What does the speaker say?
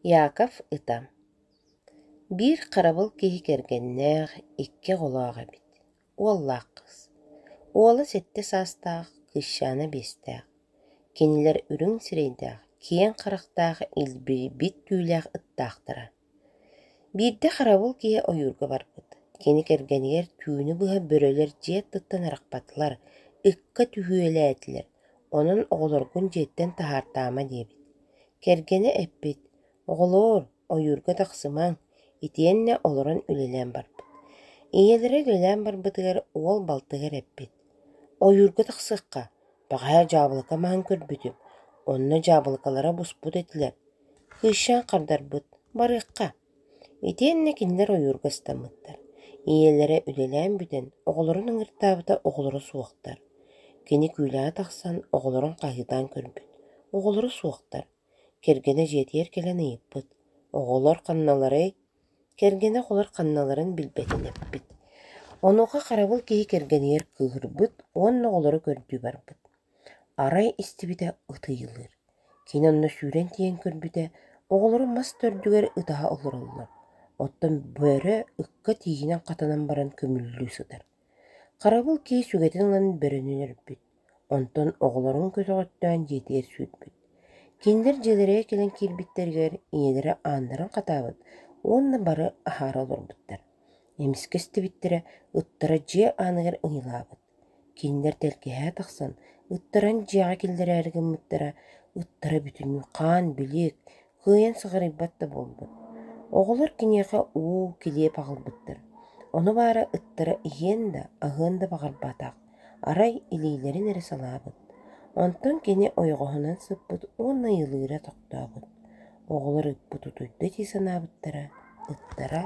Яков ыта Биир харабыл киһи кэргэннээх, икки оҕолоох эбит, уоллаах кыыс. Уола сэттэ саастаах, кыысчаана биэстээх. Кинилэр үрүҥ сирэйдээх, киэҥ харахтаах илбийбит түүлээх ыттаахтара. Биирдэ харабыл киһи ойуурга барбыт. Кини кэргэнигэр түүнү быһа бөрөлөр дьиэ аттыттан арахпатылар, ыкка түһүөлээтилэр, онон оҕолоргун дьиэттэн таһаартаама диэбит. Кэргэнэ эппит: «Оҕолоор, ойуурга тахсымаҥ, итиэннэ олорон үлэлээн барбыт. Ийэлэрэ үлэлээн барбытыгар уол балтыгар эппит: «Ойуурга тахсыахха, бэҕэһээ дьаабылыка маһын көрбүтүм, онно дьаабылыкалара буспут этилэр, Кыысчаан хардарбыт: «Барыахха» Итиэннэ кинилэр ойуурга ыстаммыттар. Ийэлэрэ үлэлээн бүтэн, оҕолорун ыҥыртаабыта оҕолоро суохтар. Кини күүлэҕэ тахсан оҕолорун хаһыытаан көрбүт, оҕолоро суохтар. Кэргэнэ дьиэтигэр кэлэн ыйыппыт: «Оҕолор ханналарый?» Кэргэнэ оҕолор ханналарын билбэтин эппит. Онуоха харабыл киһи кэргэнигэр кыыһырбыт уонна оҕолору көрдүү барбыт. Арай истибитэ ыт ыйылыыр. Кини онно сүүрэн тиийэн көрбүтэ, оҕолоро мас төрдүгэр ытаһа олороллор, оттон бөрө ыкка тииһинэн хатанан баран көмүллүү сытар. Харабыл киһи сүгэтин ылан бөрөнү өлөрбүт, онтон оҕолорун көтөҕөттөөн дьиэтигэр сүүрбүт. Кинилэр дьиэлэригэр кэлэн киирбиттэригэр ийэлэрэ ааннарын хатаабыт уонна бары аһаара олорбуттар. Эмискэ истибиттэрэ, ыттара дьиэ ааныгар ыйылаабыт. Кинилэр тэлгэһэ тахсан, ыттаран дьиэҕэ киллэрээри гыммыттара, ыттара бүтүннүү хаан-билиэк, кыайан сыҕарыйбат да буолбут. Оҕолор киниэхэ уу, килиэп аҕалбыттар. Ону баара ыттара иһиэн да, аһыан да баҕарбатах, арай илиилэрин эрэ салаабыт. Онтон кини ойоҕоһунан сыппыт уонна ыйылыыра тохтообут. Оҕолор ыппыт утуйда дии санаабыттара, ыттара